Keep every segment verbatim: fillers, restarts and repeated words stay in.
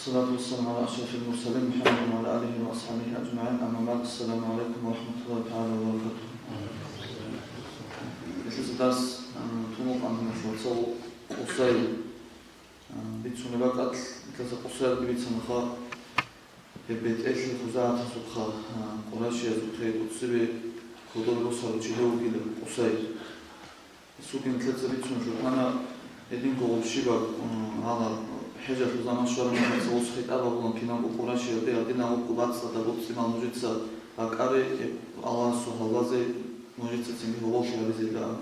الصلاة والسلام على أشرف المرسلين محمد وعلى آله وأصحابه أجمعين. أما بعد. السلام عليكم ورحمة الله تعالى وبركاته. Гьелъул дарс, а, тун вукӀана, гьелъул цо Къусай, а, бицунеб бакӀалъ, гьелъул Къусайги бицанаха, гьеб бетӀерлъи хузагӀатасухъа, а, къурайшиязухъе, цебе кодоб росарав чи гьев вугилан Къусай. Сугин лъеца бицун лъутана, гьединго гъубщибаб, м, гьала хӀежалъул заман щвараб мехалъ гъос хитӀаб гьабулан киналго къурайшиялде, гьадинаб гьукъу бацӀцӀадаб буцӀцӀимал нужеца бакӀаре, гьеб Аллагьасул гьалбазе нужецацинги гьоболлъи гьабизейилан.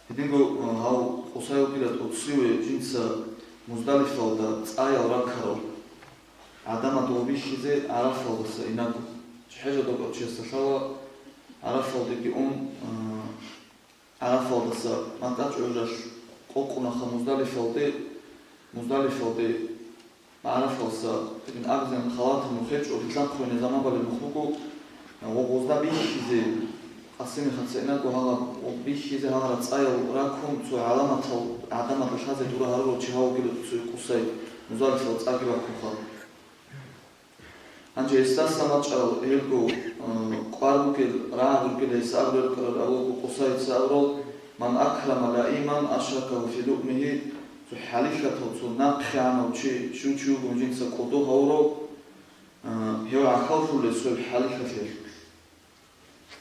Гьединго, м, гьав Къусай вугила тӀоцеве жинца Муздалифалда цӀаял раккарав, гӀадамал дов бихьизе ГӀарафалдаса инаго. ХӀежалда кӀочиясда лъала ГӀарафалдеги ун, м, ГӀарафалдаса макьачӀ гӀужалъ къокъунаха Муздалифалде, Муздалифалде ГӀарафалдаса гьедин абизегӀан халатаб нух гьечӀо, лъанхъуйне заман балеб нух буго, гъо-, гъозда бихьизе, къасимихъаца инаго гьала, гъо-, бихьизе гьагъара цӀаял раккун цо гӀаламатал гӀадамазда лъазе дура гьарурав чи гьав вугила цо Къусай, Муздалифал цӀаги баккунха. Гьанже гьесдаса бачӀарал гьелго, э, кӀвар бугел, рагӀаб ругел гьес абулел ккарал авалго Къусайица абурал: «Ман акрама лаиман ашракагьу фи луъмигьи», цо хӀалихьатав, цо нахъегӀанав чи, щив чи вугев жинца кӀодо гьавурав, э, гьев гӀахьаллъулев цо хӀалихьалъиялъулъ.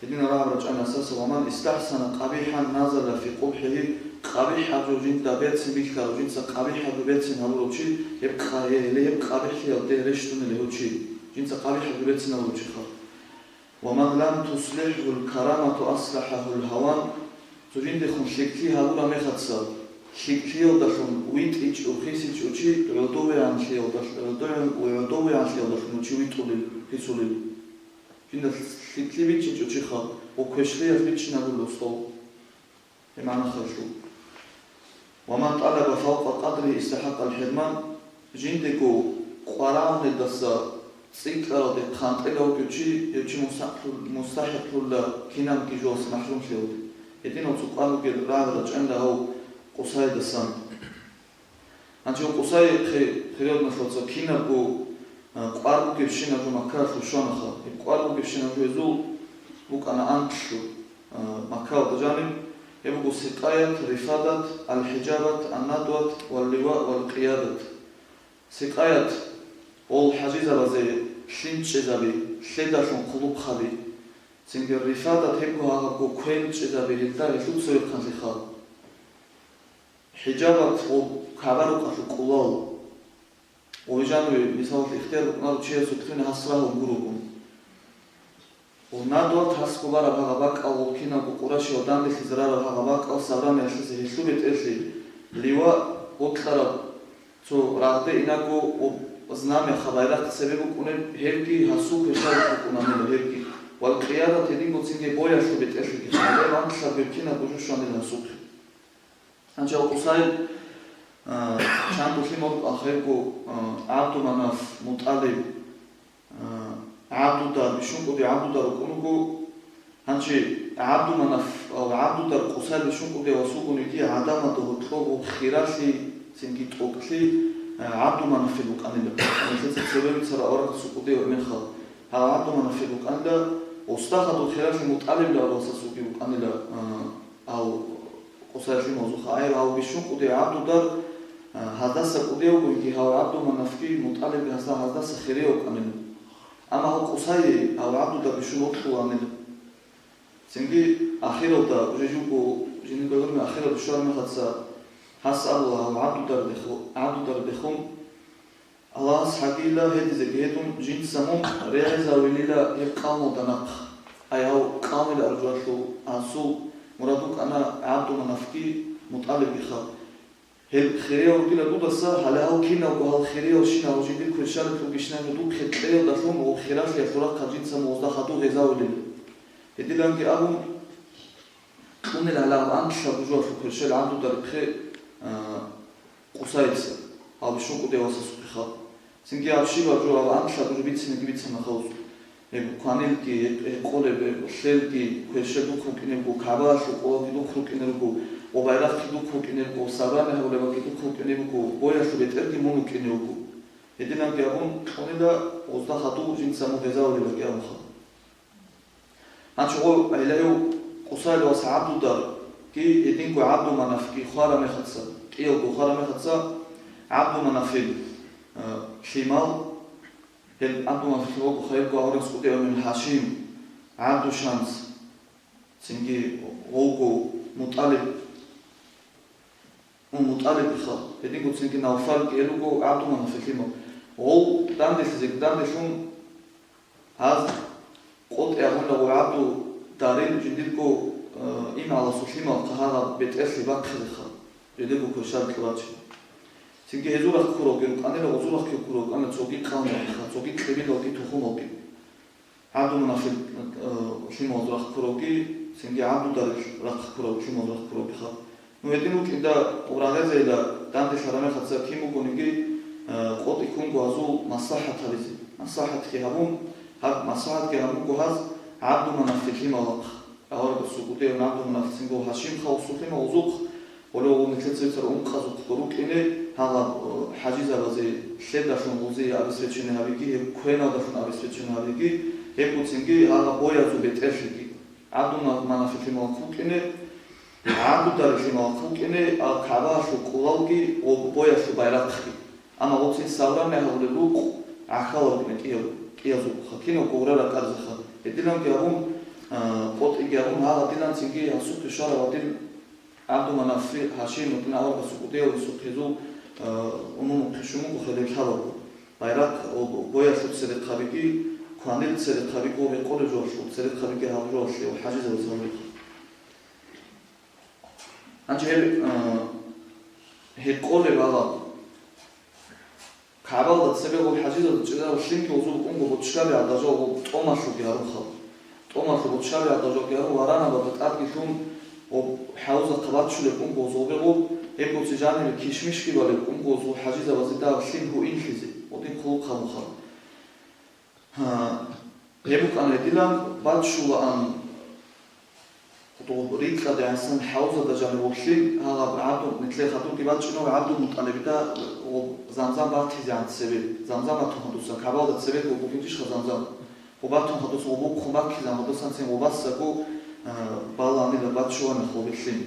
Гьединал рагӀаб рачӀана гьесдаса: «Ва ман истахӀсана къабихӀан назала фи къубхӀигьи», къабихӀаб жо жинда берцин бихьарав, жинца къабихӀаб жо берцин гьабурав чи, гьеб къа-, гье-, гьеле гьеб къабихӀлъиялде рещтӀунел гьев чи, жинца къабихӀаб жо берцин гьабурав чиха. «Ва ман лам туслихӀгьул карамату аслахӀагьул гьаван», цо жиндехун лъикӀлъи гьабураб мехаца, лъикӀлъиялдалъун витӀичӀо, хисичӀо чи гӀодовегӀанлъиялдалъ-, гӀодовегӀан-, гӀодовегӀанлъиялдалъун чи витӀулел, хисулел. Жинда лъикӀлъи бичӀчӀичӀо чиха, ва квешлъиялъ бичӀчӀинабула стол. Гьеб махӀалъул. «Ва ман тӀалаба фавкъа къадригьи истахӀакъал хӀирман», жиндего къварагӀунедаса цӀикӀкӀаралде хъантӀила вугев чи, гьев чи мустахӀикълъу-, мустахӀикълъула кинабги жоялъ махӀрумлъиялде. Гьединал цо кӀвар бугел рагӀаб рачӀана гьав Къусайдасан. Гьанже Къусай хи-, хириял диналъул вацал, кинабго, а, кӀвар бугебщинаб жо Маккаялъул щванаха. Гьеб кӀвар бугебщинаб жо гьезул букӀана анкьлъу, а, Маккаялда жаниб. Гьеб буго сикъаят, рифадат, ал-хӀижабат, ан-надват, вал-ливаъ, вал-къиядат. Сикъаят, гъол хӀажизабазе лъим чӀезаби, лъедалъун хъулухъ гьаби. Цинги рифадат, гьебго гьагьабго квен чӀезаби гьелда, гьелъул цевехъанлъиха. ХӀижабат ва КагӀба-рукъалъул кӀулал. Ва вижануе, мисалалъе, ихтияр букӀунаро чиясул кьуна гьас рагьун гурогун. Ва надват, гьасго бараб гьагъа бакӀал, ва кинабго къурайшиял данделъизе рараб гьагъа бакӀал, сабраниялъизе гьелъул бетӀерлъи, ливаъ, бокьараб цо рагъде инаго ва знамяха, байрахъ цебе букӀунеб, гьебги гьасул квешалъ букӀунанила гьебги, ва къиядат гьединго цинги боялъул бетӀерлъиги, гьеб анкьлъаб гьеб кинабго жо щванила гьасухъе. Гьанже Къусай, а, чанго лъимал рукӀа хирго, а, ГӀабдуманаф, МутӀалиб, а, ГӀабдудар, бищун кӀудияв ГӀабдудар рукӀун руго. Гьанже ГӀабдуманаф, а, ГӀабдудар Къусай бищун кӀудияв вас вугониги, гӀадамазда гьоркьоб хиралъи, цинги тӀокӀлъи, а, ГӀабдуманафил букӀанила. Нилъеца цебе бицараб аварагасул кӀудияв гӀемерха. Гьав ГӀабдуманафил букӀанила, устахадул хиралъи МутӀалибил авласасулги букӀанила, а, гьав Къусай лъималазухъа. Гьав бищун кӀудияв ГӀабдудар, а, гьаздаса кӀудияв вугониги, гьав ГӀабдуманафги МутӀалибги гьазда-, гьаздаса хирияв вукӀанила. Амма гьав Къусай, гьав ГӀабдудар бищун вокьуланила. Цинги ахиралда, уже жуго жиндирго гӀумру ахиралде щвараб мехалъ гьас абула, гьав ГӀабдудар деху-, ГӀабдудар дехун, Аллагьас гьагила гьедизеги гьедун, жинца мун регӀизавилила гьеб къавмалда нахъ. Ай гьав къавмил аржуялъул гьасул мурад букӀана ГӀабдуманафги МутӀалибгиха. Гьел хириял ругила дудаса, гьале гьал киналго гьал хириялщинал жиндир кверщаликьулгищинаб жо духъе кьеялдалъун ва хиралъиялъул рахъалъ жинца мун гъозда хадув гъезавулел. Гьединанги абун, кьунел гьале гьаб анкьлъаб бужуялъул кверщел ГӀабдударихъе, а, Къусайица, гьав бищун кӀудияв васасухъе хал. Цинги гьаб щибаб жо гьаб анкьлъаб бужу бицинеги бицана халус. Гьеб кванилги, гьеб гьекъолеб, гьеб лъелги, кверщел духъ рукӀине буго, КагӀбаялъул къулалги духъ рукӀине руго, ва байрахъги духъ рукӀине руго, сабрани гьабулебги духъ рукӀине буго, боялъул бетӀерги мун вукӀине вуго. Гьединабги абун кьунила, гъозда хадув жинца мун гъезавулилаги абунха. Гьанчо гъо гӀелайов Къусайловас ГӀабдударги гьединго ГӀабдуманафги хвара мехаца, кӀиялго хвара мехаца, ГӀабдуманафил, э, лъимал, гьел ГӀабдуманафил лъималго хварабго аварагас кӀудияв Гьашим, ГӀабдушамс, цинги гъовго МутӀалиб, МутӀалибиха, гьединго цинги Навфалги гьел руго ГӀабдуманафил лъимал. Гъов данделъизеги данделъун, гьаз къотӀи абуна гъов ГӀабдударил жиндирго, э, имгӀаласул лъимал хъагьала бетӀерлъи бахъизеха, жидерго кверщаликье бачи. Цинги гьезул рахъ ккуравги рукӀанила, гъозул рахъги ккурав рукӀана цоги къавмалгиха, цоги кьибилалги тухумалги. ГӀабдуманафил, э, лъимал рахъ ккуравги, цинги ГӀабдударил рахъ ккурав лъимал рахъ ккуравгиха. Ну, гьедин рукӀинда, гъоб рагъезейила данделъараб мехаца кин бугониги, э, къотӀи ккунго гьазул маслахӀат гьабизе. МаслахӀатги гьабун, гьаб маслахӀатги гьабунго гьаз ГӀабдуманафил лъимал рахъ, аварагасул кӀудияв ГӀабдуманаф, цинги Гьашимха гъосул лъимал гъозухъ, гъоло гъол нилъеца бицараб ункъазухъго рукӀине, гьагъаб, э, хӀажизабазе лъедалъун гъозие обеспечение гьабиги, гьеб квеналдалъун обеспечение гьабиги, гьебго цинги гьагъаб боязул бетӀерлъиги. ГӀабдуманафил лъимал рахъ вукӀине, ГӀабдударил лъимал рахъ вукӀине, а, КагӀбаялъул кӀулалги ва боялъул байрахъги. Амма гъоцин савране гьабулел рукъ гӀахьалаб букӀине кӀияв-, кӀиязулха, кинавго гъура ракӀарзеха. Гьединабги гьабун, а, къотӀиги гьабун, гьагъадинан цинги гьасухъе щварав гьадин ГӀабдуманаф Гьашим вукӀин аварагасул кӀудияв гьесухъ гьезул, а, умумухъе щун буго хадуб лъаларо. Байрахъ ва боялъул церехъабиги, кванил церехъабиги ва гьекъолеб жоялъул церехъабиги гьабуралъе ва хӀажизабаз гьабулебха. Гьанже гьеб, а, гьекъолеб гьала. КагӀбалда цебе гъоб хӀажизабаз чӀезараб лъимги гъозул букӀунго бочкаби гӀадажал гъоб тӀомалъулги гьарун хал. ТӀомалъул бочкаби гӀадажалги гьарун, варанабазда тӀадги лъун гъоб хӀавзахъа бачулеб букӀунго гъозулбе гъоб, гьеб гъоци жанибе кишмишги балеб букӀунго гъозул хӀажизабазе дагь лъим гьуинлъизе, гъодин хъулухъ гьабун хал. Гьа, гьеб букӀана гьедилан бачулаан. Гъоб рикьаде гӀасан хӀавзада жанив вугьлъи, гьагъаб ГӀабду-, нилъер хадубги бачӀунев ГӀабдулмутӀалибида гъоб Замзам батизегӀан цебе. Замзам батун хадусан, КагӀбалда цебе гъоб бугинчӀищха Замзам? Гъоб батун хадусан, гъоб бухъун баккизан, гъодасан цин гъоб басаго, а, баланила бачулаан гъоб лъим.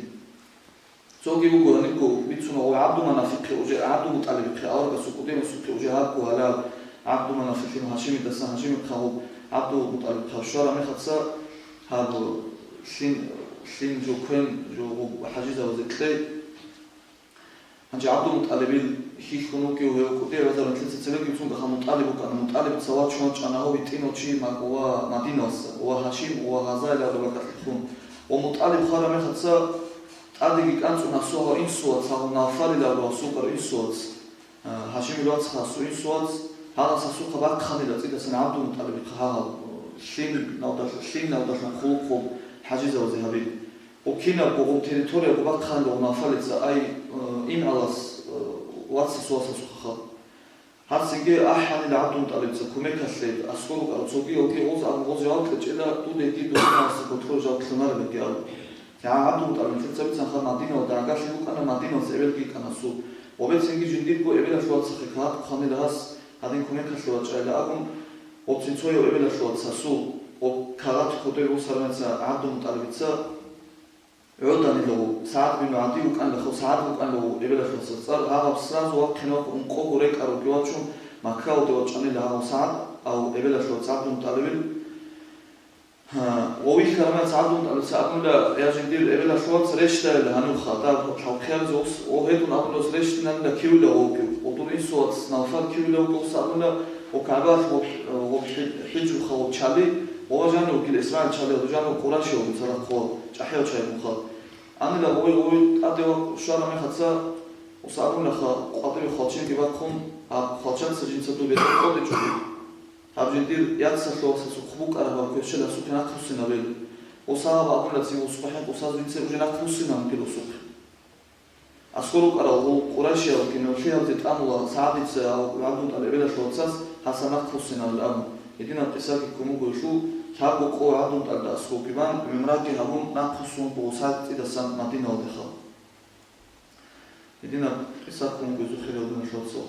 Цоги вуго, гьанибго бицуна гъов ГӀабдуманафихъе уже, ГӀабдулмутӀалибихъе, аварагасул кӀудиясухъе уже гьабго гьалаб ГӀабдуманафихъе, Гьашимидасан Гьашимихъа гъоб ГӀабдулмутӀалибихъа щвараб мехаца гьаб лъим, лъим жо квен, жо гъоб хӀажизабазе кьей. Гьанже ГӀабдулмутӀалибил хьихьун вугев гьев кӀудияв гӀазарун лъица цебеги цунгаха МутӀалиб вукӀана. МутӀалибица вачун вачӀана гьав гьитӀинав чи Мак-, ва Мадиналъа, ва Гьашим, ва Гъазаил абураб бакӀалъухъун. Ва МутӀалиб хвараб мехаца ТӀадеги кӀанцӀун гьасул гьав инсуац, гьав Навфалил абурав гьасул кӀар инсуац, а, Гьашимил вацха гьасул инсуац, гьагъас гьасухъа бахъанила цӀидасан ГӀабдулмутӀалибихъа гьагъаб, лъималдалъун, лъималдалъун хъулухъ гъоб хӀажизабазе гьабе. Гъоб кинабго гъоб территориябго бахъанила гъоб Навфалица, ай, а, имгӀалас, а, вацасул вас гьасухъа хал. Гьаб цинги ахӀанила ГӀабдулмутӀалибица кумекалъе, аскӀор рукӀарал цогиялги гъоз абун гъоз жаваб кьечӀела, дуда гьедин духъ гьасда ботрол жаваб лъунаребги абун. Я ГӀабдулмутӀалиб, нилъеца бицанха Мадиналда гӀагарлъи букӀана, Мадиналас эбелги йикӀана гьасул. Гъобецинги жиндирго эбелалъул вацахъе кагъат хъванила гьас, гьадин кумекалъе вачӀайила абун, гъоцин цояв эбелалъул вац гьасул, гъоб кагъат кодобе бусармаца ГӀабдулмутӀалибица, ГӀоданилав СагӀад бин ГӀади вукӀанилахъ, СагӀад вукӀанилав эбелалъул вацас цӀар, гьагъаб сразу вахъинав ункъого рекӀаралги вачун, Маккаялде вачӀанила гьагъав СагӀад, ав эбелалъул вац ГӀабдулмутӀалибил. Гьа, ва вихьараб мехалъ ГӀабдулмутӀалибица абуна, я жиндир эбелалъул вац, рещтӀайила гьанивха, дагь лъалхъиялизе ус, ва гьедун абуна ус рещтӀинанила кивила вугев, ва дур инсуац Навфал кивила вугев ус абуна, ва КагӀбалъ ва, ва хӀи-, хӀижруха ва чали, ва жанив вугила Исмагьил чалиялда, жанив Къурайшиялда цадахъ ва чӀахӀиял чагӀи мухъал. Анила гъой-гъой тӀаде ва щвараб мехаца, ус абунаха, къватӀиве хвалченги бахъун, гьаб хвалчаца жинца дубе кьодичӀо. Гьаб жиндир яцалъул васасухъ букӀараб гьаб кверщел гьасухъе нахъ буссинабел. Ус гьаб абуна цин ус къвахӀин, усаз жинца уже нахъ буссинаб гил усухъе. АскӀор рукӀарал гъул къурайшиял киналлъи гьабизе тӀамула СагӀадица гьав ГӀабдулмутӀалиб эбелалъул вацас гьасда нахъ буссинабил абун. Гьединаб къисаги ккун буго гьелъул, лъабго къо ГӀабдулмутӀалибда аскӀов бан гӀумраги гьабун, нахъ буссун буго СагӀад цӀидасан Мадиналде хал. Гьединаб къиса ккун буго гьезул, хириял диналъул вацал.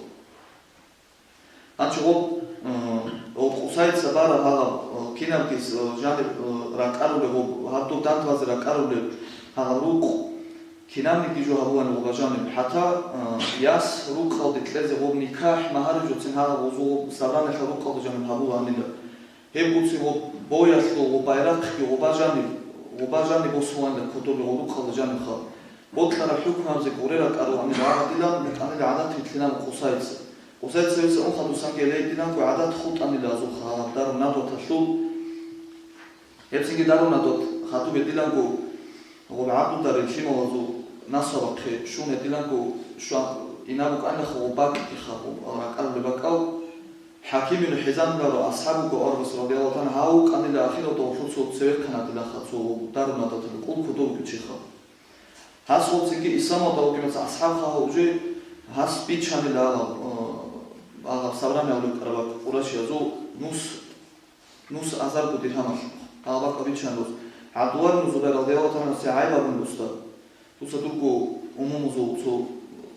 Гьанже гъоб, э, гъоб Къусайица бараб гьаб, э, кинабги, э, жаниб, э, ракӀарулеб, гъоб гьаб доб дандбазе ракӀарулеб гьаб рукъ, кинабниги жо гьабулаан гъоба жаниб. ХӀатта, э, яс рукъалде кьезе гъоб никахӀ, магьари жоцин гьаб гъозул гъоб сабраниялъул рукъалда жаниб гьабулаанила. Гьеб гуцин гъоб боялъул, гъоб байрахъги гъоба жаниб, гъоба жаниб босулаанила кодобе гъоб рукъалда жанибха. Бокьараб хӀукму гьабизе гуре ракӀарулаанила гьадилан букӀанила гӀадат вилълъинан Къусайица. Къусайица гьесда ун хадусанги гьеле гьединанго гӀадат хутӀанила азухъа гьаб Дарун-Надваталъул. Гьебцинги Дарун-Надват хадуб гьединанго гъоб гӀадударил лъималазул насабахъе щун гьединанго щван, инаб букӀанилаха гъоб бакӀги хадуб, ракӀарулеб бакӀал. ХӀаким ибн ХӀизан ларо асхӀаб вуго аварагас радияллагьу тагӀала гьав вукӀанила ахиралда гъолъул цо цевехъанадилаха цо Дарун-Надваталъул кӀул кодов вугев чиха. Гьас гъоцинги Исламалда вугеб меца асхӀабха гьав уже гьас бичанила гьаб, э, гьаб сабрани гьабулеб къарабакь къурайшиязул нус, нус азарго диргьамалъухъ. Гьаб бакӀа бичанила гьас. ГӀабдулла ибн Зубайр радияллагьу тагӀала гӀанхусе гӀайиб абун досда. Дуца дурго умумузул цо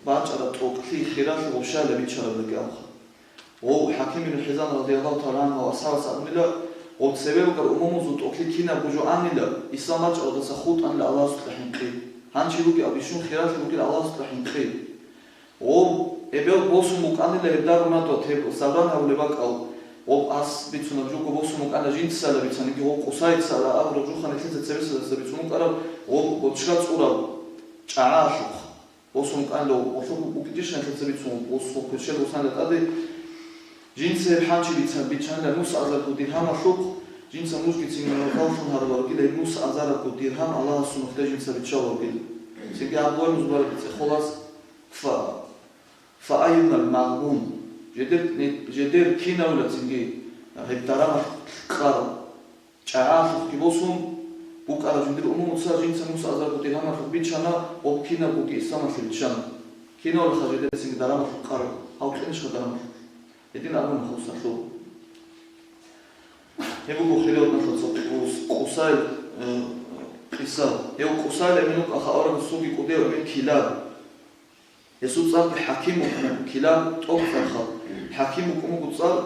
бачӀараб тӀокӀлъи хиралъи гъоб щайила бичараб бугебха. Гъов ХӀаким ибн ХӀизан радияллагьу тагӀала гӀанху асхӀабас абунила, гъоб цеве букӀараб умумузул тӀокӀлъи кинабго жо анила, Ислам бачӀаралдаса хутӀанила Аллагьасукьа хӀинкъи. Гьанже бугеб аб бищун хиралъи бугила Аллагьасукьа хӀинкъи. Гъов эбел босун букӀанила гьеб Дарун-Надват, гьеб сабрани гьабулеб бакӀал. Гъоб ас бицунаб жого босун букӀана жинцайила бицаниги, гъов Къусайицайила абураб жуха нилъеца цебесеб дасда бицун букӀараб, гъоб бочча цӀураб чӀагӀалъухъ. Босун букӀанила гъолъухъ букӀинчӀищ нилъеца бицун, гъос кверщел босанила тӀаде. Жинца гьеб хӀанчи бица-, бичанила нус азарго диргьамалъухъ, жинца нужгицин мунагьаллъун гьарулел ругила гьеб нус азарго диргьам Аллагьасул нухда жинца биччалел ругила. Цинги ГӀабдулла ибн Зубайр цӀехолас фа-, фа айюнал магъбун? Жедер, жедер кинавила цинги гьеб дарамалъ кьарав? ЧӀагӀалъухъги босун букӀараб жиндир умумуца жинца нус азарго диргьамалъухъ бичана, гъоб кинабгоги Исламалъе биччана. Кинавлаха жедер цинги дарамалъухъ кьарав, гьав кьинищха дарамалъухъ? Гьедин абуна хусалъул. Гьеб буго хириял диналъул Къус-, Къусайл, э, къиса. Гьев Къусайл эмен вукӀаха аварагасулги кӀудияв эмен Килаб. Гьесул цӀарги ХӀаким вукӀана, Килаб тӀокӀцӀарха. ХӀаким вукӀун буго цӀар,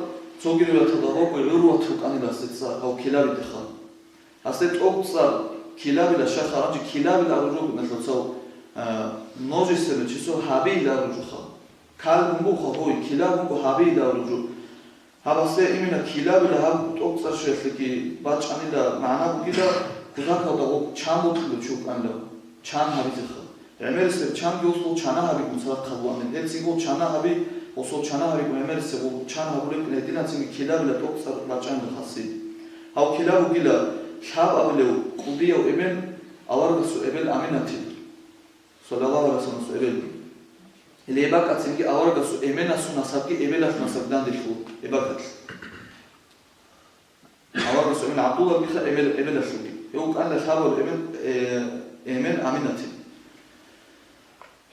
цоги риваяталда абуго ГӀурват вукӀанила гьасде цӀар, гьав Килабидеха. Гьасде тӀокӀцӀар Килабила щаха, гьанже Килабила абураб жо буго диналъул цо, а, множественное число, гьабила абураб жоха. Калбун буго гьой, Килабун буго гьабила абураб жо. Гьаб гьасде именно Килабила гьаб тӀокӀцӀар щвелъеги бачӀанила магӀна бугила, кутакалда гъоб чан бокьулев чи вукӀанила, чан гьабизеха. ГӀемерисеб чанги гъосул чана гьабигун цадахъ гьабулаанила. Гьеб цинги гъол чана гьаби, гъосул чана гьабигун гӀемерисеб гъол чан гьабулеб гьединан цинги Килабила тӀокӀцӀар бачӀанила гьасде. Гьав Килаб вугила лъабабилев кӀудияв эмен аварагасул эбел Аминатил. Саллаллагьу гӀалайгьи вассалламасул эбел. Гьеле гьеб бакӀацинги аварагасул эменасул насабги эбелалъ насаб данделъул гьеб бакӀалъ. Аварагасул эмен ГӀабдуллагьиха эбел-, эбелалъулги. Гьев вукӀанила лъабабилев эмен, э, эмен Аминатил.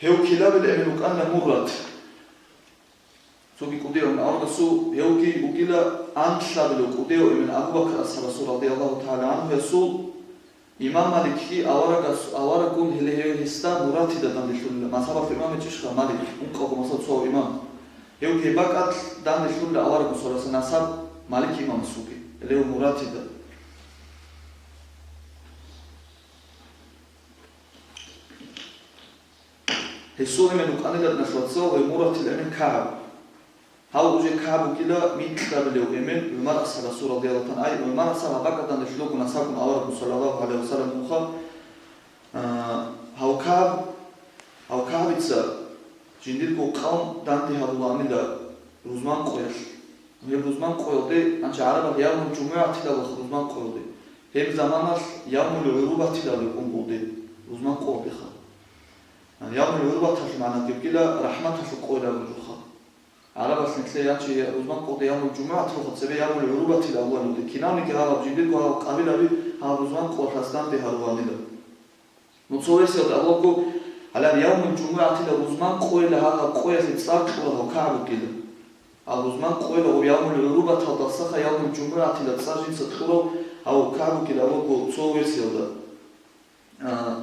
Гьев Килабил эмен вукӀанила Муррат. Цоги кӀудияв эмен аварагасул, гьевги вугила анлъабилев кӀудияв эмен Абу Бакр асхӀабасул радияллагьу тагӀала гӀанхуясул. Имам Маликги аварагас-, аварагун гьеле гьев гьесда Мурратида данделъулила, мазгьабалъул имам гьечӀищха Малик, ункъавго мазгьаб цо имам. Гьевги гьеб бакӀалъ данделъулила аварагасул, гьесул насаб Малик имамасулги, гьеле гьев Мурратида. Гьесул эмен вукӀанила диналъул вацал гьев Мурратил эмен КагӀаб. Гьав уже КагӀаб вукӀила микьабилев эмен ГӀумар асхӀабасул радияллагьу тагӀала гӀанху. Ай, ГӀумар асхӀаб гьаб бакӀалда данделъулего насабгун аварагасул саллаллагьу гӀалайгьи вассаллам вуха. А, гьав КагӀаб, гьав КагӀабица жиндирго къавм данде гьабулаанила рузман къоялъ. Гьеб рузман къоялде, гьанже гӀарабал явмул жумугӀатилалха рузман къоялде. Гьеб заманалъ явмул гӀурубатилал рекӀун бугоде, рузман къоялдеха. Явмул гӀурубаталъул магӀна гьебгила рахӀматалъул къоялъ абураб жоха. ГӀарабалъ нилъее яче рузман къоялде явмул жумугӀатилалха цебе явмул гӀурубатил абулаанилан. Кинавниги гьаб жиндирго гьаб къабилаби гьаб рузман къоялъ данде гьарулаанила. Ну, цо версиялда абулаго, гьалаб явмул жумугӀатила рузман къойила гьагъаб къоялъе цӀар кьурав гьав КагӀаб вукӀила. Гьав рузман къойила гьав явмул гӀурубаталдасаха явмул жумугӀатила цӀар жинца кьурав гьав КагӀаб вукӀила абулаго цо версиялда. А,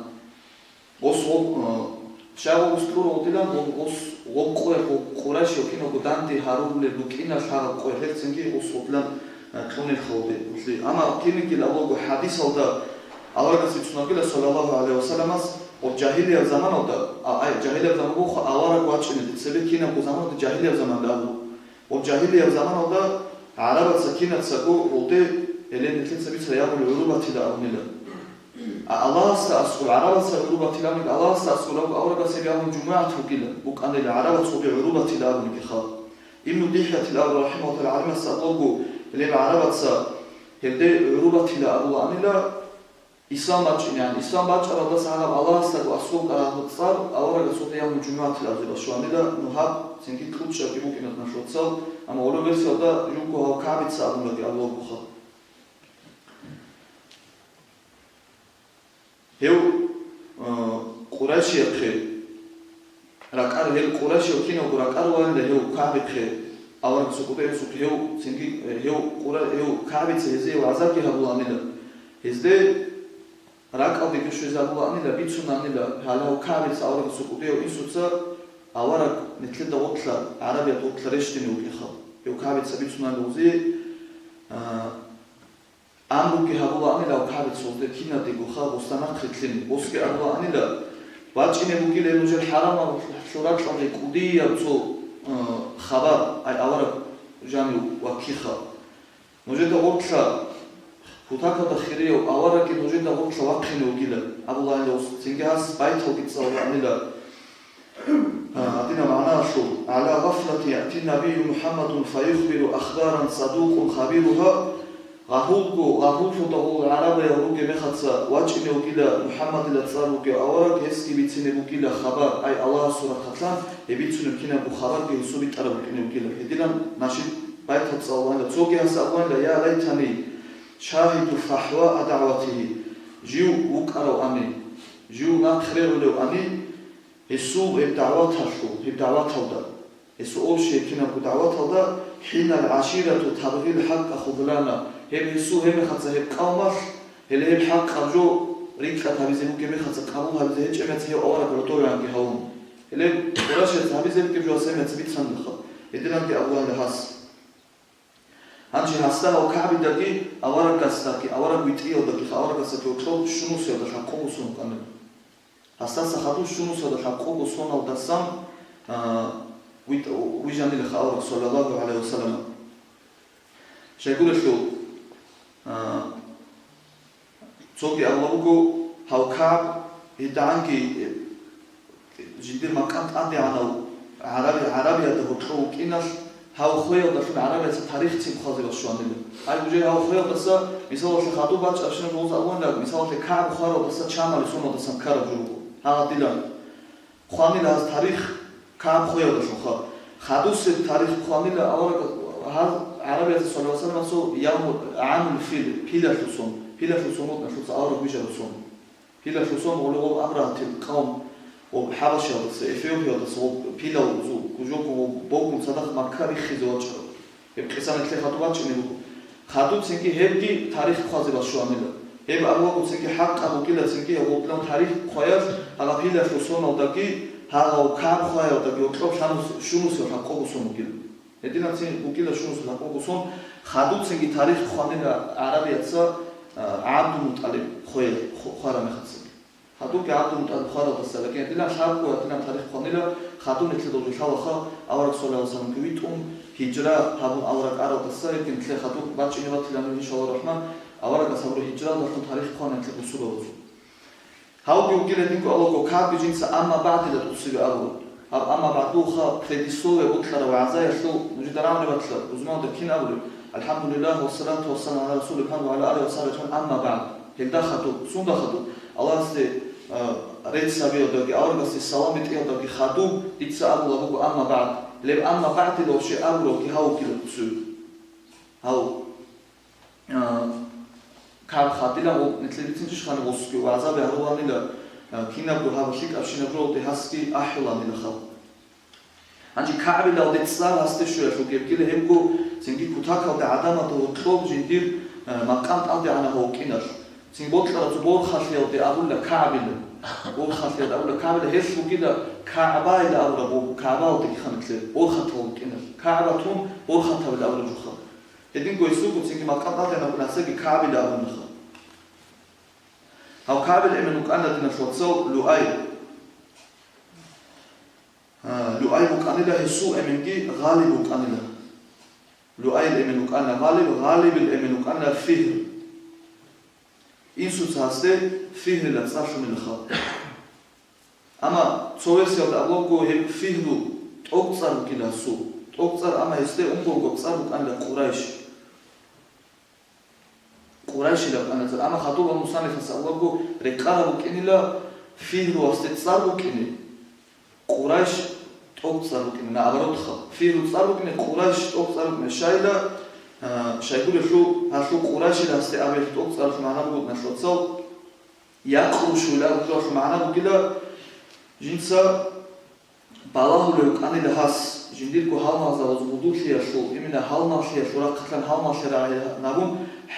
гъос гъоб, а, Щай гъос кьурав дилан, гъос, гъоб къоялъ гъо-, къурайшиял киналго данде гьарулел рукӀиналъ гьагъаб къоялъ гьелцинги гъос гъодлан, а, кьунел халде. Амма кинигил абулаго хӀадисалда аварагас бицунабила, саллаллагьу гӀалайгьи вассаламас, гъоб жагьилияб заманалда, а, ай, жагьилияб заман буго авараг вачӀинеде цебе кинабго заманалда, жагьилияб заманда абу. Гъоб жагьилияб заманалда гӀарабаца кинацаго гъолде, гьеле нилъеца бицараб гӀурубатила абунила. А Аллагьасда аскӀоб, гӀарабаца гӀурубатиланик Аллагьасда аскӀоб абу аварагас гьеб ягьун жумугӀат вугила, букӀанила гӀарабаца гъоде гӀурубатила абуниги халкъ. Ибну ДихӀятил абу рахӀимагьуллагь гӀалимас абулаго, гьеб гӀарабаца гьелде гӀурубатила абулаанила, ислам бачӀинегӀан. Ислам бачӀаралдаса гьанаб Аллагьасдаго аскӀоб кӀараб цӀар аварагас гъоде ягьун жумугӀатила абузе башванила, ну гьаб цинги кьучӀабги букӀина нахъоцал, амма гӀоло версиялда жуго гьав КагӀбица абунаги абулаго халкъ. Гьев, а, Къурайшияхъе ракӀар, гьел къурайшиял киналго ракӀар ванила гьев КагӀбихъе, аварагасул кӀудиясухъе гьев цинги, э, гьев Къура-, гьев КагӀбица гьезие вагӀзаги гьабулаанила. Гьезде ракӀалдеги щвезе абулаанила, бицунаанила, гьалав КагӀбица аварагасул кӀудияв инсуца авараг нилъеда гъоркьа, гӀарабият гъоркьа рещтӀине вукӀинха. Гьев КагӀбица бицунаанила гъозие, а, Амруги гьабулаанила гьав КагӀбица гъозде кинадего халкъ гъосда нахърилълъине, гъосги абулаанила, бачӀине бугила нужер хӀарамалъул ракьалде кӀудияб цо, э, хабар, ай авараг жанив ваккиха. Нужеда гъоркьа, кутакалда хирияв аварагги нужеда гъоркьа вахъине вугила, абулаанила гъос. Цинги гьас байталги цӀалулаанила. А, гьадинаб магӀналъул: «ГӀала гъафлати яъти набийю МухӀаммадун фаюхбиру ахбаран садукъун хабиругьа», гъагьулго, гъагьуллъуда гъол гӀарабаял ругеб мехаца вачӀине вугила МухӀаммадила цӀар вугев авараг, гьесги бицине бугила хабар, ай Аллагьасул рахъалъан гьеб бицунеб кинабго хабарги гьесул битӀараб букӀине бугила. Гьединан нашид байтал цӀалулаанила, цоги гьас абулаанила: «Я лайтани шагьиду фахӀва а дагӀватигьи», жив вукӀарав ани, жив нахъ регӀулев ани, Гьесул гьеб дагӀваталъул, гьеб дагӀваталда, гьесул общий кинабго дагӀваталда: «ХӀинал гӀаширату табгъил хӀакъа худлана», гьеб гьесул гьеб мехаца гьеб къавмалъ, гьеле гьеб хӀакъаб жо рикӀкӀад гьабизе бугеб мехаца, къабул гьабизе гьечӀеб мехаца гьев авараг гӀодорианги гьавун. Гьеле къурайшияз гьабизе бугеб жо гьас гьеб мехаца бицандаха, гьединанги абулаанила гьас. Гьанже гьасда гьав КагӀбидаги аварагасдаги, авараг витӀиялдаги, аварагасдаги гьоркьоб щунусиялда лъабкъого сон вукӀанила. Гьасдаса хадуб щунусиялда лъабкъого соналдасан, а, витӀ-, вижанилаха авараг, саллаллагьу гӀалайгьи вассалам. Щайгурелъул, а, Цоги абула буго, гьав КагӀб гьедигӀанги, э, жиндир макъам тӀадегӀанав гӀараби-, гӀарабиялда гьоркьов вукӀиналъ, гьав хвеялдалъун гӀарабияца тарихцин хъвазе башванила. Гьай, уже гьав хвеялдаса, мисалалъе, хадуб бачӀарабщинаб жолоз абунилан, мисалалъе, КагӀб хваралдаса Чамали соналдасан ккараб жо буго. Гьагъадилан. Хъванила гьаз тарих КагӀб хвеялдалъунха. Хадусеб тарих хъванила авараг гьаз гӀарабияз, саллаллагьу гӀалайгьи вассаламасул, явму, гӀамул фил, пилалъул сон, пилалъул сон вукӀиналъуца авараг вижараб сон. Пилалъул сон гъоле гъоб Абрагьатил къавм, гъоб ХӀабашиялдаса, Эфиопиялдаса гъоб пилал зу-, гужого гъоб богун цадахъ Макка риххизе вачӀараб. Гьеб къиса нилъер хадуб бачӀине буго. Хадубцинги гьебги тарих хъвазе башванила. Гьеб абулагоцинги хӀакъаб бугилацинги гьеб гъоблъун тарих хъваялъ гьагъаб пилалъул соналдаги, гьагъав КагӀб хваялдаги гьоркьоб лъанус-, щунусиялъ лъабкъого сон бугила. Гьединацин бугила щунусиялъ лъабкъого сон, хадубцинги тарих хъванила гӀарабияца, а, ГӀабдулмутӀалиб хве-, ху-, хвараб мехацин. Гьадубги ГӀабдулмутӀалиб хваралдаса, лакин гьадинаб лъабго, гьадинаб тарих хъванила, хадуб нилъеда уже лъалаха, авараг саллаллагьу гӀалайгьи вассаламги витӀун, гьижра гьабун авараг аралдаса, гьедин нилъер хадуб бачӀине батилан, иншаллагьу рахӀман, аварагас гьабураб гьижралдалъун тарих хъвана нилъер бусурбабазул. Гьавги вугила гьединго авалаго КагӀбги жинца «амма багӀдила» тӀоцебе абула. Гьаб «амма багӀдуха» предисловие бокьараб вагӀзаялъул нужеда рагӀунеб батила, рузманалда кин абулеб: «АлхӀамдулиллагь, вассалату вассаламу гӀала расулиллагь, ва гӀала алигьи ва сахӀбигьи ажмагӀин, амма багӀд». Гьелда хадуб, сунда хадуб, Аллагьасде, а, рецц гьабиялдаги, аварагасде салам битӀиялдаги хадуб дица абула буго «амма багӀд». Гьеб «амма багӀдила» вообще абурабги гьав вугила цо. Гьав, а, КагӀб хадила, гъоб нилъер бицинчӀищ ханиб гъосги вагӀзаби гьаруланила, а, кинабго гьаб лъикӀабщинаб жо гъолде гьасги ахӀуланила халкъ. Гьанже КагӀбилалде цӀар гьасде щвеялъул гебгила гьебго, цинги кутакалда гӀадамалда гьоркьоб жиндир, э, макъам тӀадегӀанав вукӀиналъ. Цин бокьараб цо борхалъиялде абула КагӀбила. Борхаталъе абула, КагӀбала гьелъ бугила КагӀбайила абураб буго, КагӀбаялдеги ханилъе, борхатал букӀиналъ. КагӀбатун борхатабил абураб жуха. Гьединго гьесулго цинги макъам тӀадегӀанаб букӀана, гьасдаги КагӀбила абунаха. Гьав КагӀбил эмен вукӀана, диналъ вацал, Луай. А, Луай букӀанила, гьесул эменги Гъалиб вукӀанила. Луайил эмен вукӀана Гъалиб, Гъалибил эмен вукӀана Фигьр. Инсуца гьасде Фигьрила цӀар лъунила хал. Амма цо версиялда абулебго, гьеб Фигьру тӀокӀцӀар вукӀила гьасул. ТӀокӀцӀар, амма гьесде унго-унго цӀар букӀанила Къурайш. Къурайшилаб анацӀар. Амма хадуб мусаннифас абулебго, рекъараб букӀинила Фигьру гьасде цӀар букӀине, Къурайш тӀокӀцӀар букӀине, наоборот хал. Фигьру цӀар букӀине, Къурайш тӀокӀцӀар букӀине. Щайила, а, щайгурелъул, гьалъул Къурайшила гьасде абиялъул тӀокӀцӀаралъул магӀна буго, диналъ вацал, якъру шуйла абулеб жугьалъул магӀна бугила, жинца балагьулев вукӀанила гьас, жиндирго гьалмагъзабаз гъудулъиялъул, имина гьалмагълъиялъул рахъалъан гьалмагълъи рагӀинабун,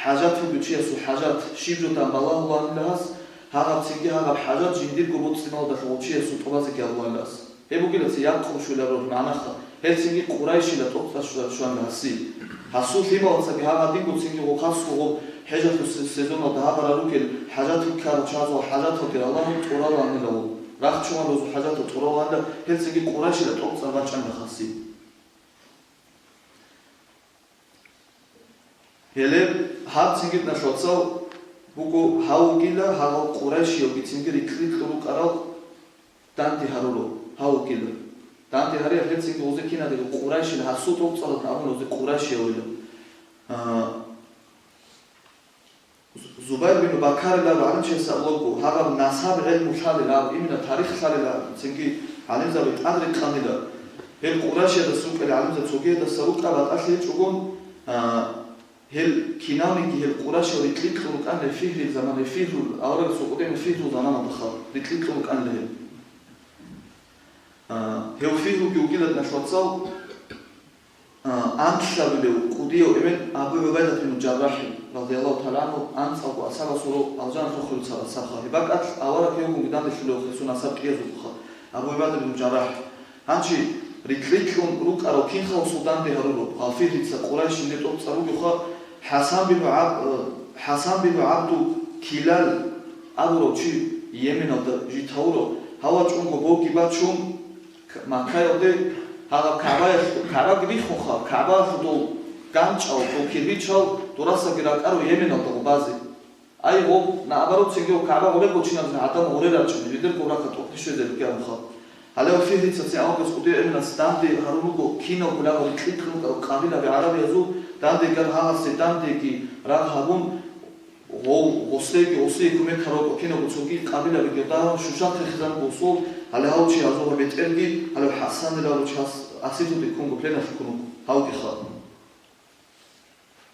хӀажат бугев чиясул хӀажат щиб жо тӀан балагьулаанила гьас, гьагъаб цинги гьагъаб хӀажат жиндирго боцӀцӀиналдалъун гъов чиясул тӀубазеги гьабулаанила гьас. Гьеб бугила цо якъру шуйла абураб магӀнаха. Гьел цинги Къурайшила тӀокӀцӀар щванила гьасие. Гьасул лъималацаги гьагъадинго цинги гъо хасго гъо хӀежалъул се-, сезоналда гьагъарал ругел хӀажатал ккарал чагӀазул хӀажаталги Аллагьас тӀуралаанила гъо. Рахчугъан розул хӀажатал тӀуралаанила, гьел цинги Къурайшила тӀокӀцӀар бачӀанила гьасие. Гьеле гьаб цинги, диналъ вацал, буго, гьав вугила гьагъал Къурайшиялги цинги рикь-рикьул рукӀарал данде гьарурал, гьав вугила. Данде гьариял гьел цинги гъозе киназего Къурайшил гьасул тӀокӀцӀаралъун абун гъозе Къурайшиял вугила. А, Зубайр бин Баккарила гӀалимчияс абулебго, гьагъаб насаб гӀелму лъалила, имина тарих лъалила, цинги гӀалимзаби тӀадрекъанила. Гьел Къурайшиялдаса рукӀарал гӀалимзаби цогиялдаса рукӀа батӀалъи гьечӀогон, а, гьел киналниги гьел Къурайшиял рикь-рикьун рукӀанила Фигьрил замана, Фигьрул, аварагасул къудима Фигьрул заманалда хал, рикь-рикьун рукӀанила гьел. А, гьев Фигьруги вугила, диналъ вацал, а, анлъабилев кӀудияв эмен Абу ГӀубайдат бин ЖаррахӀ, радияллагьу тагӀала гӀангьу, анцӀалго асхӀабасул алжаналъухъе царасаха. Гьеб бакӀалъ авараг гьевгун данделъулев хесун асхӀаб кӀиязулха, Абу ГӀубайдат бин ЖаррахӀ. Гьанже рикь-рикьун рукӀарал кинха гьасул данде гьаруро, гьал Фигьрица Къурайшил тӀокӀцӀар ругоха, ХӀасан бин ГӀаб-, э, ХӀасан бин ГӀабду Килал абурав чи Йеменалда житавурав, гьав вачӀунго боги бачун, К-, Маккаялде гьагъаб КагӀбаялъ-, КагӀбаги риххунха, КагӀбаялъул дол ганчӀал, дол кирпичал дурасаги ракӀарав Йеменалда гъубазе. Ай, гъоб, наоборот, цинги КагӀба гъуреб гочинаб гӀадан гъуре рачӀун, жидер гъурахъа тӀокӀлъи щвезе рукӀиналха. Гьале Фигьрица цин аварагас кӀудияв эменас данде гьарун руго, киналго лагъ рикь-рикьун рукӀарал къабилаби гӀарабиязул, дандегар гьагъасе дандеги рагъ гьабун, гъов-, гъосеги, гъосие кумек гьарукӀо киналго цоги къабилабиги дагьун, щущахъе хизан босул, гьале гьав чи гьазур бетӀерги, гьале ХӀасанила руч гьас асирлъуде ккунго пленалъ ккун гьавги хал.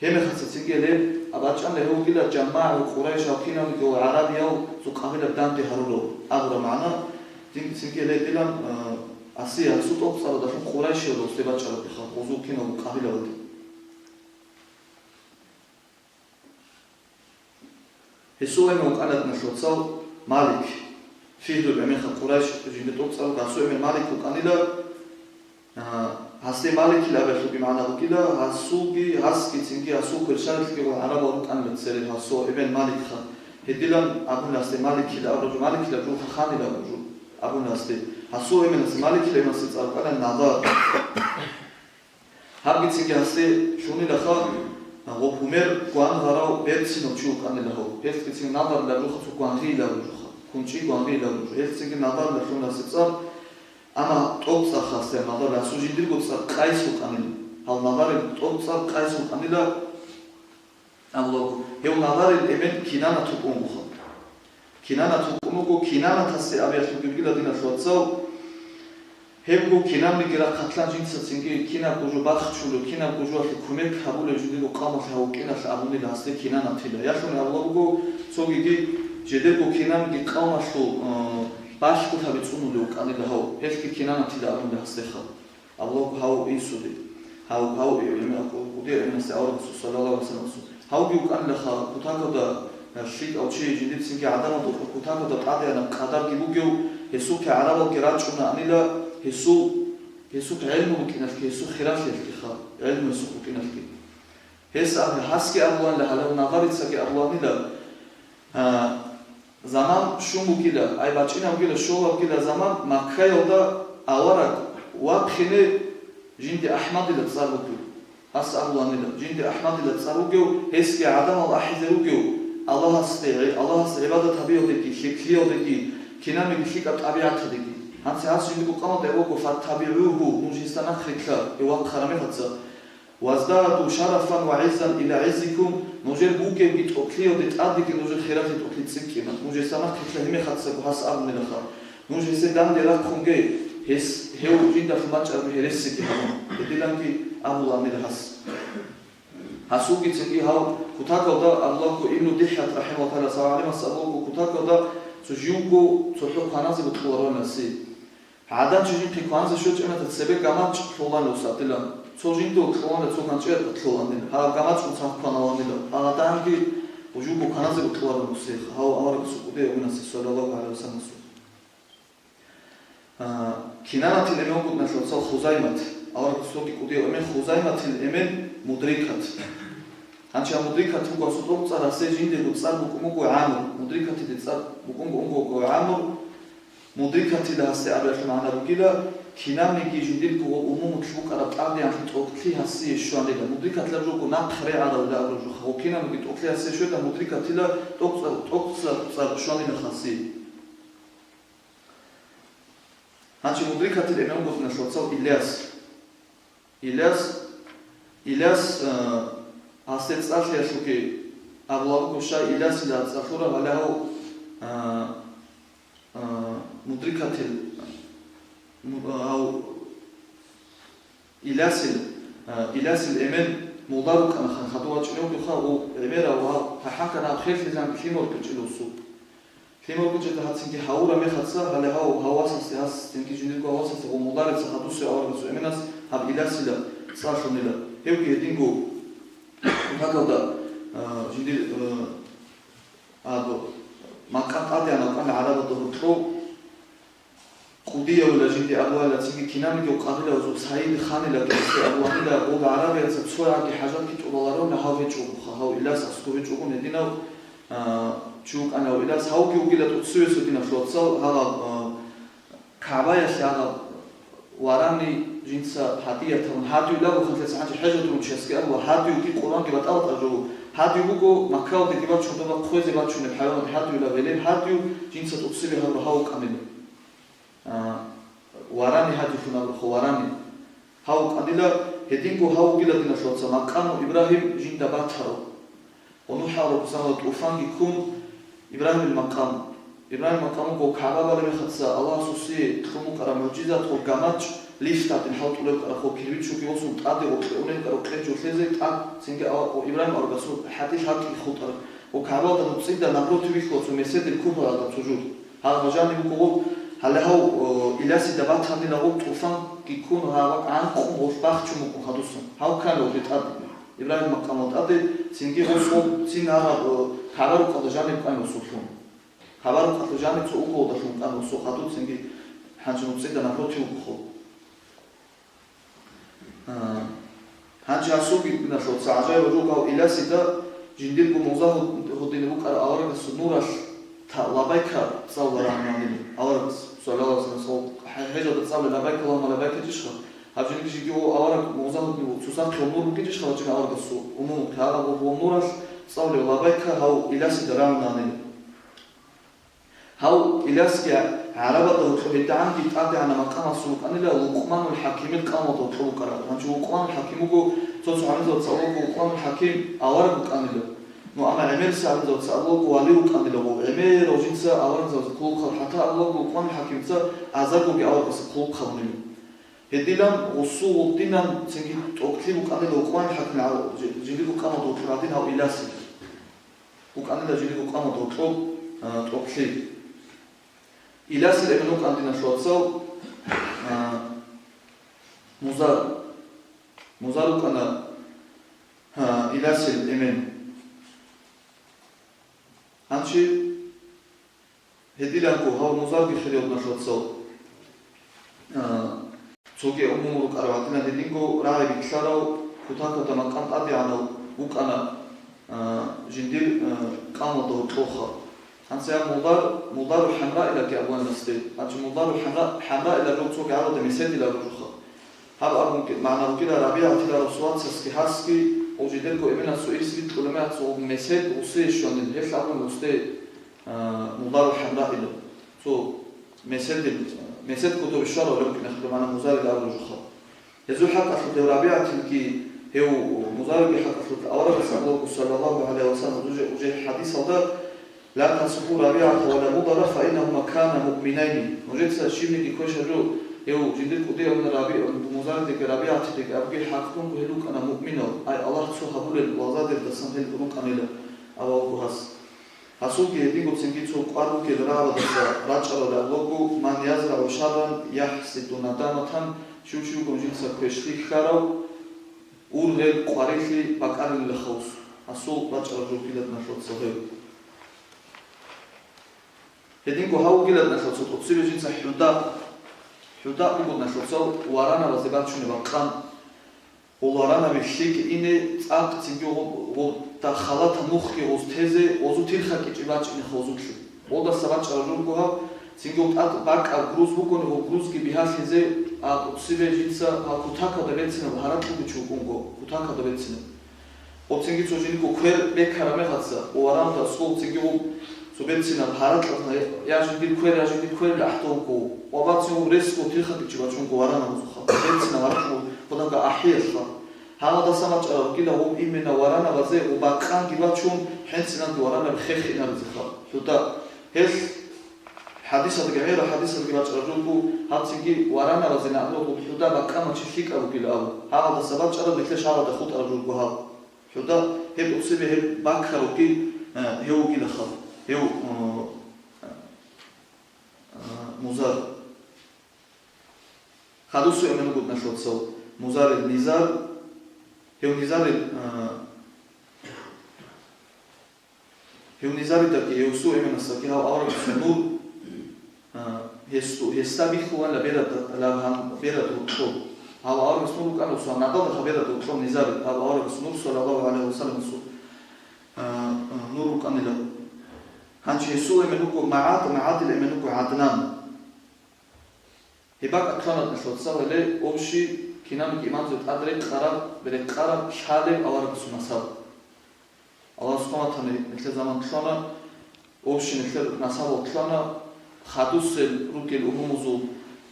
Гьебмехалъ цинги гьеле абачӀана гьев вугила жамагӀа Къурайшал киналго гӀарабиял цо къабилаб данде гьарурав абураб магӀна, дин цинги гьеле дилан, а, асияб гьасул тӀокӀцӀарадалъун Къурайшиял досде бачӀарабиха, гъозул киналго къабилабалде. Гьесул эмен вукӀана, диналъ вацал, Малик. Фигьрул эменха Къурайш жинда тӀокӀцӀарав гьасул эмен Малик вукӀанила, а, гьасде Маликил абиялъулги магӀна бугила, гьасулги, гьасги цинги гьасул кверщалилъги ва гӀарабал рукӀанила цере гьасул эмен Маликха. Гьедилан абуна гьасде Маликил абураб жо, Маликила жуха ханила абураб жо абуна гьасде. Гьасул эменасе, Маликил эменасе цӀар вукӀана Надар. Гьабги цинги гьасде лъунилаха, гъоб гьумер гвангъарав берцинав чи вукӀанила гьав. Гьелъги цинги Надарила жуха цо гвангъиила жуха, кунчӀи гвангъиила жуха. Гьелъ цинги Надарила лъун гьасде цӀар, амма тӀокӀцӀарха гьасде Надарила, гьасул жиндирго цӀар Къайс вукӀанила. Гьал Надарил тӀокӀцӀар Къайс вукӀанила. Аллагь, гьев Надарил эмен Кинанат вукӀун вуго. Кинанат вукӀун вуго, Кинанатасе абиялъулги бугила, диналъ вацал, гьебго кинабниги рахъалъан жинца цинги кинабго жо бахчулев, кинабго жоялъе кумек гьабулев жиндирго къавмалъе гьав вукӀиналъ абунила гьасде Кинанатила. Ялъуни абула буго, цогиги жидерго кинабниги къавмалъул, э, балъголъаби цӀунулев вукӀанила гьав, гьелъги Кинанатила абунила гьасдеха. Аллагь, гьав инсуде, гьав, гьав, э, э, кӀудияв эменасе аварагасул, саллаллагьу гӀалайгьи вассаламасул. Гьавги вукӀанилаха кутакалда ЛъикӀав чи жиндицинги гӀадамалда кутакалда тӀадегӀанаб къадарги бугев, гьесухъе гӀарабалги рачӀунаанила, гьесул, гьесухъ гӀелму букӀиналъги, гьесухъ хиралъиялъгиха, гӀелму гьесухъ букӀиналъги. Гьес аб-, гьасги абуланила, гьалав Наварицаги абуланила, а, заман щун бугила, ай бачӀинабгила, щолабгила заман Маккаялда авараг вахъине жинди Ахмадила цӀар бугев. Гьас абуланила, жинди Ахмадила цӀар вугев, гьесги гӀадамал ахӀизе ругев, Аллагьасде, Аллагьас гӀибадат гьабиялдеги, лъикӀлъиялдеги, кинабниги лъикӀаб тӀабигӀаталдеги. Гьанже гьас жиндирго къамалда гьев вуго, «ФаттабигӀугьу», нуж гьесда нахърилълъа, гьев вахъараб мехалъ. «Ваздаду шарафан ва гӀиззан иля гӀиззикум», нужер бугебги тӀокӀлъиялде тӀадеги нужер хиралъи тӀокӀлъи цӀикӀкӀина. Нуж гьесда нахърилълъа гьеб мехалъ гьас абунилаха. Нуж гьесде данде рахъунге, гьес, гьев жиндалъун бачӀараб гьересиги гьабун, гьединанги абуланила гьас. Гьасулгицинги гьав кутакалда абулаго, Ибну ДихӀят рахӀимагьуллагьу тагӀала, цо гӀалимас абулаго, кутакалда цо живго цохӀо кваназе бокьуларо наси. ГӀадан чи жинхъе кваназе щвечӀеб мехалъ цебе гамачӀ лъолаан гьес гьадилан. Цо жинда лъолаан, цо ганчӀида лъолаанила. Гьаб гамачӀ цадахъ кваналанила. Гьаданги живго кваназе бокьуларо нусиха, гьав аварагасул кӀудияв Аминасе, саллаллагьу гӀалайгьи вассаламасул. А, Кинанатил эмен вуго диналъул вацал Хузаймат, аварагасулги кӀудияв эмен, Хузайматил эмен Мудрикат. Гьанже гьаб Мудрикат вуго гьасул тӀоцӀцӀарасе жиндирго цӀар букӀун буго ГӀамру. Мудрикатиде цӀар букӀунго унго вуго ГӀамру. Мудрикатила гьасде абиялъул магӀна бугила, кинабниги жиндирго умумулъ букӀараб тӀадегӀанлъи тӀокӀлъи гьасие щванила. Мудрикатила жого нахъ регӀарав абураб жоха. Гьав кинабниги тӀокӀлъи гьасие щведа, Мудрикатила тӀоцӀцӀар, тӀоцӀцӀар цӀар щванила гьасие. Гьанже Мудрикатил эмен вуго диналъул вацал Иляс. Иляс, Иляс, а, гьасде цӀар лъеялъулги абулаб буго, щай Илясила цӀар лъураб, гьале гьав, а, а, Мудрикатил, му-, гьав Илясил, а, Илясил эмен Мудар вукӀана, хан хадув вачӀинев вугевха, гъов гӀемерав ва тахӀан ккана гьав херлъизан лъимер кӀочӀилев суд. Лъимер кӀочӀида гьацинги гьавураб мехалъ, гьале гьав, гьав васасде, гьас цинги жиндирго васасде гъов Мударица хадусев аварагасул эменас гьаб Илясила цӀар лъунила. Гьевги гьединго кутакалда, а, жиндир, а, аб-, макъам тӀадегӀанав вукӀана гӀарабазда гьоркьов. КӀудиявила жинди абуайла, цинги кинабниги къабилаязул Саид ханила гьесие абуанила, гъоб гӀарабияца цояги хӀажатги тӀубаларона гьав гьечӀогоха, гьав Иляс аскӀов гьечӀогун гьединав, а, чи вукӀана гьав Иляс, гьавги вугила тӀоцевесев диналъул вацал, гьала, а, КагӀбаялъе гьала варани жинца гьадиятал гьадиюлъ абу ханлъица гьанже хӀежалда унчиясги абула, гьадиюги Къуръанги батӀа-батӀа жо, гьадию буго Маккаялдеги бачун доба хъвезе бачунеб хӀайванал гьадиюлъ абе, гьадию жинца тӀоцебе гьабура гьав вукӀанила. А, варани гьадиюлъун абурахъо, варани. Гьав вукӀанила, гьединго гьав вугила диналъул вацал, макъаму Ибрагьим жинда батарав. Ва НухӀ аварагасул заманалда тӀуфанги ккун, Ибрагьимил макъам. Ибрагьимил макъам вуго КагӀба балеб мехалъ Аллагьас гьесие кьун букӀараб мугӀжизат ва гамачӀ, лифт гьадин хӀалтӀулеб кӀарахъо, кирбичуги восун тӀаде гъоркье унеб кӀарахъо, къечӀо лъезе тӀад цинги ава-, ва Ибрагьим аварагасул хӀатӀил гьакӀги хутӀараб. Ва КагӀбаялда нуцӀида напротив вихьула цо меседил купол гьадаб цо жур. Гьагъаб жаниб буго гъоб, гьале гьав, о, Илясида батанила гъоб тӀуфанги ккун, гьав гӀанкъун гъолъ бахчун букӀун хадусан. Гьав ккана гъолъе тӀад, Ибрагьим макъамал тӀаде, цинги гъосул цин гьагъаб, о, КагӀба рукъалда жаниб ккана гъосуллъун. КагӀба рукъалда жаниб цо угловалдалъун ккана гъосул хадуб, цинги гьанже нуцӀида напротив вуго. А, гьанже гьасулги диналъул вацал гӀажаибаб жо буго, гьав Илясида жиндирго музагьудин букӀараб аварагасул нуралъ та-, лабайка цӀалула рагӀананила аварагас, саллаллагьу гӀалайгьи ва саллам, хӀе-, хӀежалда цӀалулеб лабайка, Аллагьумма лабайка ишха. Гьаб жиндирги жиги гьав авараг музагьудин цоцахъе гьав нур букӀинчӀищха бачӀина аварагасул умумухъе, гьагъаб гьав нуралъ цӀалулеб лабайка гьав Илясида рагӀананила. Гьав Илясги гӀарабазда гьоркьоб гьедигӀанги тӀадегӀанаб макъамалъ вукӀанила, Лукъманул ХӀакимил къавмалда гьоркьоб вукӀарав. Гьанже Лукъманул ХӀаким вуго, цо-цо гӀалимзабаца абулеб буго, Лукъманул ХӀаким авараг вукӀанила. Ну, амма гӀемерисел гӀалимзабаца абулеб буго, вали вукӀанила гъов, гӀемерав жинца аварагзабазе хъулухъ гьабун. ХӀатта абулеб буго, Лукъманул ХӀакимца азаргоги аварагасда хъулухъ гьабунила. Гьединан гъосул гъодинан цинги тӀокӀлъи букӀанила Лукъманул ХӀакимил гӀал-, жи-, жиндирго къавмалда гьоркьоб гьадин гьав Илясги. ВукӀанила жиндирго къавмалда гьоркьоб, а, тӀокӀлъи. Илясил эмен вукӀана диналъул вацал, а, Музар. Музар вукӀана, а, Илясил эмен. Чи гьедиланго гьав Музарги хирияв нахъацал, а, цоги умумул рукӀарав гӀадилан гьединго рагӀи бикьарав, кутакалда макъам тӀадегӀанав вукӀана, а, жиндир, а, къавмалда гьоркьоха. Гьанже гьав Мудар, Мудару ХӀамраилаги абуан гьесде. Гьанже Мудару ХӀамра-, ХӀамраила жо цоги гьалда Меседила ружуха. Гьаб абун магӀна бугила РабигӀатила расулацасги гьасги, гъов жидерго эменасул ирс бикьулеб мехалъ гъоб Месед гъусие щванил, гьелъ абун гъусде, а, Мудару ХӀамраила. Цо Меседил, Месед кодобе щварав лев кӀинахъе, магӀна Музарил абуржухъа. Гьезул хӀакъалъулъ гьев РабигӀатилги, гьев Музарилги хӀакъалъулъ аварагас абулаго, саллаллагьу гӀалайгьи ва саллам, уже, уже хӀадисалда: «Ла тасуббу РабигӀата ва ла Мудара, фа иннагьума кана муъминайни». Нужеца щибниги квешаб жо, гьев жиндир кӀудияв Раби-, Музарилдеги РабигӀатилдеги абуге, хӀакълъунго гьел рукӀана муъминал, ай Аллагь цо гьабулел лагъзадердасан гьел рукӀанила, абулаго гьас. Гьасулги гьединго цинги цо кӀвар ругел рагӀабадаса рачӀарал рагӀлугу: «Ман язрагӀу шарран, яхӀсиду надаматан», щив-щивгун жинца квешлъи хьарав, ургъел къварилъи бакӀарилила хавус. Гьасул рачӀарал ругилан налъуца гьев. Гьединго гьав вугилан налъуца тӀоцебе жинца ХӀуда, ХӀуда буго налъуца варанабазе бачунеб бакъан. Гъол варанаби лъикӀ ине цӀакъ цинги гъо-, гъо-, да халата нухги гъоз тезе, гъозу тирхакӀичӀи бачӀине хозулъи. Гъолдаса бачӀараб жо буго гьаб, цинги гъоб тӀад бакӀаб груз бугони, гъоб грузги бигьалъизе, а, тӀоцебе жинца гьаб кутакалда бецинаб гьаракь бугев чи вукӀунго, кутакалда бецинаб. Гъоб цинги цо жиндирго квер бекараб мехалъа, гъо варанаб аскӀов цинги гъоб цо бецинаб гьаракьалъа, я жиндир квер, я жиндир квер ахӀдолго, ва бацин гъоб ресго тирхакӀичӀи бачунго варанабазухъа, бецинаб гьаракь буго, кутакалда ахӀиялъа. Гьаладасан бачӀараб бугила гъоб имена варанабазе ва бакъанги бачун, хӀинцинанги варанаб хехинаризеха. ХӀуда гьелъ хӀадисалги, гӀемерал хӀадисалги бачӀараб жо буго, гьаб цинги варанабазе нагӀлу гъоб ХӀуда бакъанав чи лъикӀаб бугила абу. Гьаладаса бачӀараб нилъер шагьаралда хутӀараб жо буго гьаб. ХӀуда гьеб тӀоцебе гьеб бакарабги, э, гьев вугилаха, гьев, э, э, Музар. Хадусу эмен вуго налъуцал Музарил Низар, гьев Низарил, а, гьев Низаридаги, гьев су эменасаги гьав аварагасул нур, а, гьесу-, гьесда бихьуланила берада-, ла-, гьан-, берада гьоркьоб. Гьав аварагас нур вукӀана, усван надалдаха берада гьоркьоб Низарил, гьав аварагасул нур, саллаллагьу гӀалайгьи ва салламасул, а, а, нур вукӀанила. Гьанже гьесул эмен вуго МагӀад, МагӀадил эмен вуго ГӀаднан. Гьеб бакӀ ккана нилъеца гьеле общий кинабниги имамзул тӀад рекъараб, рекъараб лъалеб аварагасул насаб. Аллагь субхӀана ва тагӀала нилъер заман ккана, общий нилъер насабал ккана, хадусел ругел умумузул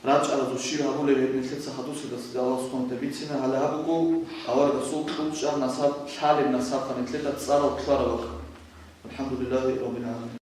рачӀаразул щиб гьабулеб гьеб нилъеца хадусел дасида Аллагь субхӀана ва тагӀала бицина, гьале гьаб буго аварагасул кьучӀаб насаб, лъалеб насабха нилъеда цӀарал ккараб бакӀ. АлхӀамдулиллагьи раббил гӀаламин.